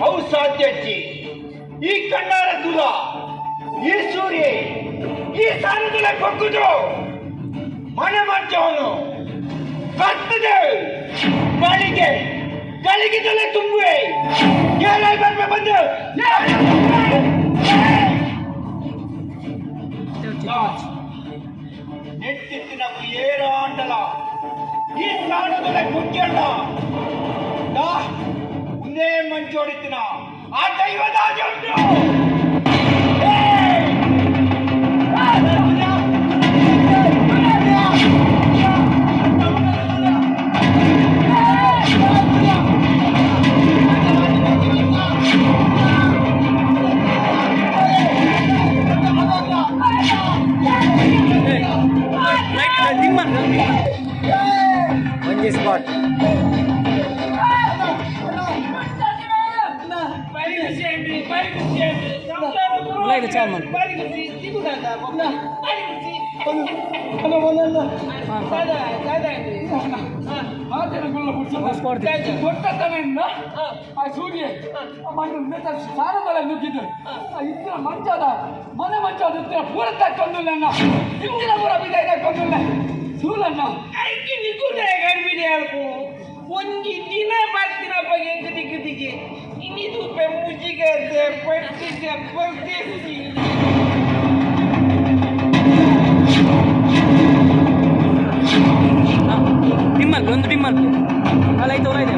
ಅವು ಸಾಧ್ಯ ಅಜ್ಜಿ. ಈ ಕಣ್ಣಾರ ದೂರ, ಈ ಸೂರ್ಯ ಈ ಸಾಲದಲ್ಲ ಪಕ್ಕದು ಮನೆ ಮಂಚವನು ಕರ್ತದೆ ಗಳಿಗೆ ಗಳಿಗೆದಲ್ಲೇ ತುಂಬುವೆ. ಏಳೈ ಬರ್ಬೆ ಬಂದು ನೆಟ್ಟಿತ್ತಿನ ಏರಾಂಡಲ ಈ ಸ್ಥಾನದಲ್ಲೇ ಕುಂಚಣ್ಣ ದಾ ಒಂದೇ ಮಂಚೋಡಿತ್ತಿನ ಆ ದೈವದ ಉಂಟು. ಏಯ್! ಆ, ಒಂಜಿ ಸ್ಪಾಟ್. ಉಲಾಯ್ದ ಚಾಲ್ ಮಲ್ಪು. ಆ ಸೂರ್ಯ ಮಣ್ಣು ಸಾಲದಲ್ಲ ನುಗ್ಗಿದ್ದು ಇತ್ತಿನ ಮಂಚದ ಮನೆ ಮಂಚದ ಇತ್ತಿನ ಪೂರ ತಕ್ಕೊಂದಿಲ್ಲ ಅಣ್ಣ. ಇಂದಿನ ಪೂರ ಬಿದ ತಕ್ಕೊಂದಿಲ್ಲ ಸೂಲಣ್ಣ. ಐಕಿ ನಿಕುದೆ ಗರ್ಭಿಣಿ ಅಲ್ಪು ಒಂಜಿ ದಿನ ಬರ್ತಿನಪ್ಪ ಎಂಕ್ ದಿಕ್ಕು ದಿಕ್ಕಿ ಇನ್ನಿದು ಮುಜ್ಜಿಗೆ ಪಟ್ಟಿದ್ದೆ ಪರ್ದೇಸಿ. ಡಿಮ್ಮಲ್ ಒಂದು ಡಿಮ್ಮಲ್ ಅಲ್ಲ ಐತೆ. ಉಲಾಯ್ದೆ.